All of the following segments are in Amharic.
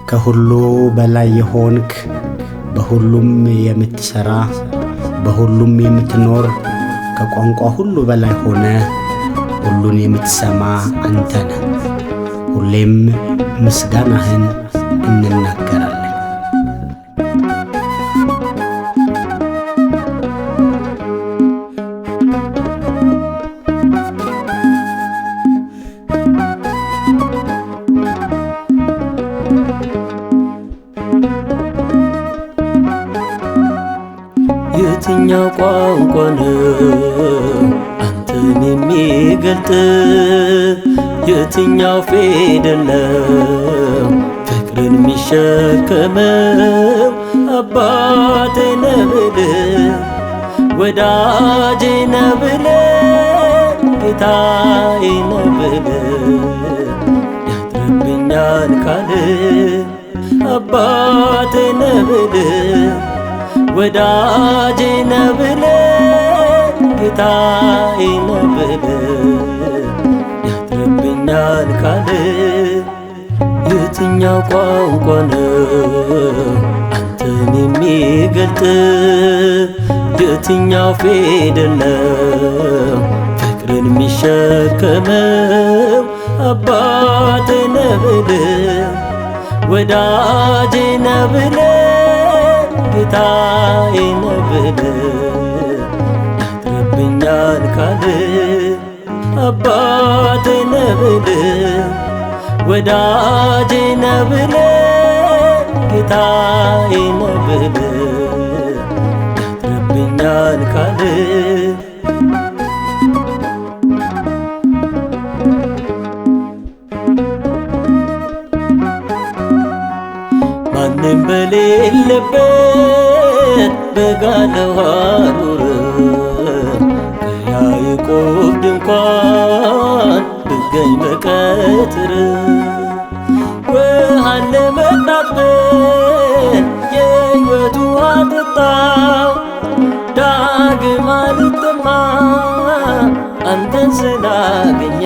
ከሁሉ በላይ የሆንክ፣ በሁሉም የምትሠራ፣ በሁሉም የምትኖር፣ ከቋንቋ ሁሉ በላይ ሆነ ሁሉን የምትሰማ አንተ ነህ። ሁሌም ምስጋናህን እንናገራለን። የትኛው ቋንቋ ነው አንተን የሚገልጥ? የትኛው ፊደል ነው ፍቅርን የሚሸከመው? አባቴ ነህ ብልህ፣ ወዳጄ ነህ ብልህ፣ ጌታዬ ነህ ብልህ ያጥርብኛል ቃልህ። አባቴ ነህ ብልህ፣ ወዳጄ ነህ ብልህ፣ ጌታዬ ነህ ብልህ ያጥርብኛል ቃልህ። የትኛው ቋንቋ ነው አንተን የሚገልጥ? የትኛው ፊደል ነው ፍቅርን የሚሸከመው? አባቴ ነህ ብልህ፣ ወዳጄ ነህ ብልህ፣ ጌታዬ ነህ ብልህ ያጥርብኛል ቃልህ። አባቴ ነህ ብልህ፣ ወዳጄ ነህ ብልህ፣ ጌታዬ ነህ ብልህ ያጥርብኛል ቃልህ። ማንም በሌለበት በጋለ ሐሩር ከያዕቆብ ድንኳን ብገኝ በቀትር፣ ውሃን ለመጣት ብል የሕይወት ውሃ ጠጣሁ፣ ዳግም አልጠማም አንተን ስላገኘ።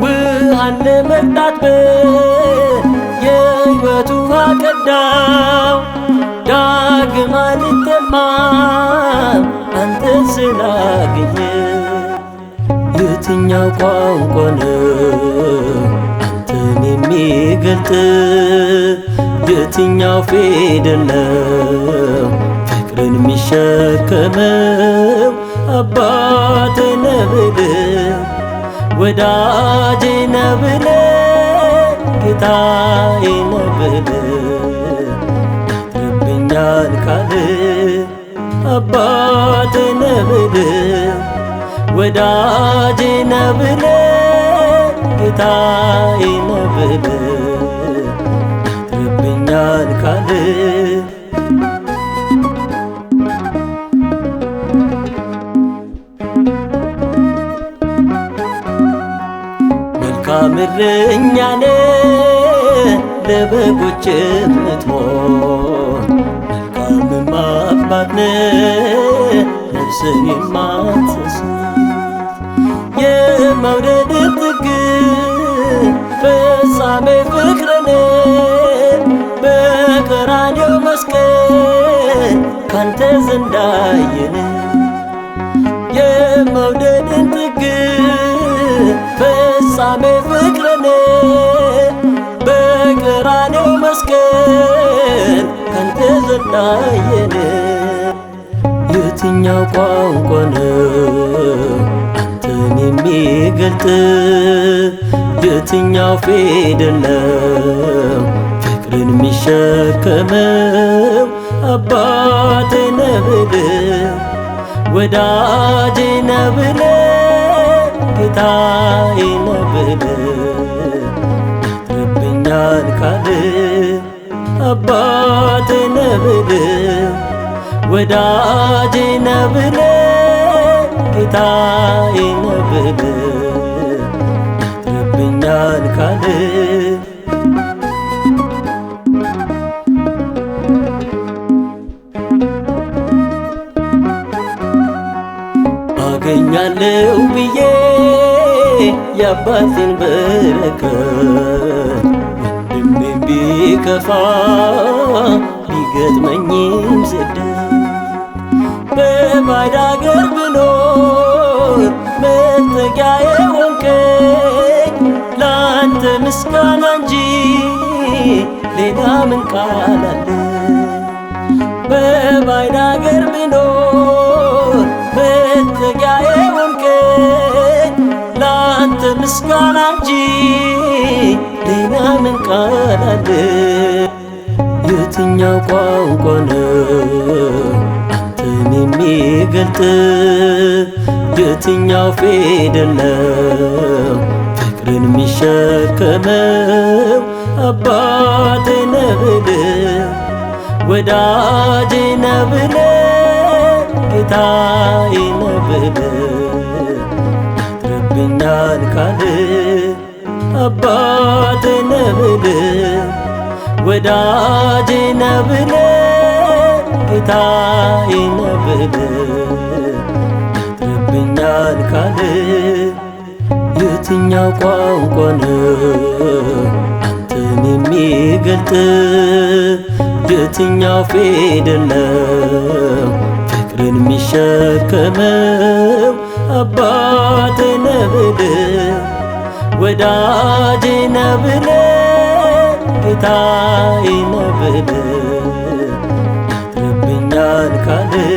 ውሃን ለመጣት ብል የሕይወት ውሃ ቀዳው፣ ዳግም አልጠማም አንተን ስላገኘ። የትኛው ቋንቋ ነው አንተን የሚገልጥ? የትኛው ፊደል ነው ፍቅርን የሚሸከመው? አባቴ ነህ ብልህ፣ ወዳጄ ነህ ብልህ፣ ጌታዬ ነህ ብልህ ያጥርብኛል ቃልህ። አባቴ ነህ ብልህ፣ ወዳጄ ነህ ብልህ፣ ጌታዬ ነህ ብልህ ያጥርብኛል ቃልህ። መልካም እረኛ ነህ ለበጎች የምትሞት፣ መልካምም አባት ነህ ነፍስን የማትስት። የመውደድ ጥግ ፍጻሜ ፍቅርን በቀራንዮ መስቀል ካንተ ዘንድ አየን። የመውደድን ጥግ ፍጻሜ ፍቅርን በቀራንዮ መስቀል ካንተ ዘንድ አየን። የትኛው ቋንቋ ነው አንተን የሚገልጥ? የትኛው ፊደል ነው ፍቅርን የሚሸከመው? አባቴ ነህ ብልህ፣ ወዳጄ ነህ ብልህ፣ ጌታዬ ነህ ብልህ ያጥርብኛል ቃልህ። አባቴ ነህ ብልህ፣ ወዳጄ ነህ ብልህ፣ ጌታዬ ነህ ብልህ ያጥርብኛል ቃልህ። አገኛለሁ ብዬ የአባቴን በረከት፣ ቢከፋ ቢገጥመኝም ስደት በባዕድ አገር ብኖር መጠጊያዬ ሆንከኝ ላንተ ምስጋና እንጂ ሌላ ምን ቃል አለ? በባዕድ አገር ብኖር መጠጊያዬ ሆንከኝ ላንተ ምስጋና እንጂ ሌላ ምን ቃል አለ? የትኛው ቋንቋ ነው አንተን የሚገልጥ? የትኛው ፊደል ነው ፍቅርን የሚሸከመው? አባቴ ነህ ብልህ ወዳጄ ነህ ብልህ ጌታዬ ነህ ብልህ ያጥርብኛል ቃልህ። አባቴ ነህ ብልህ ወዳጄ ነህ ብልህ ጌታዬ ነህ ብልህ ያጥርብኛል ቃልህ። የትኛው ቋንቋ ነው አንተን የሚገልጥ? የትኛው ፊደል ነው ፍቅርን የሚሸከመው? አባቴ ነህ ብልህ ወዳጄ ነህ ብልህ ጌታዬ ነህ ብልህ ያጥርብኛል ቃልህ።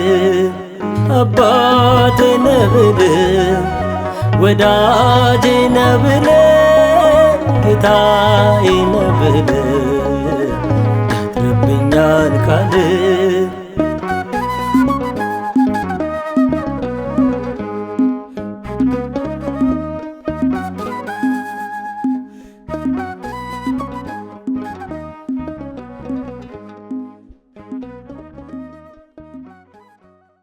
አባቴ ነህ ብልህ ወዳጄ ነህ ብልህ ጌታዬ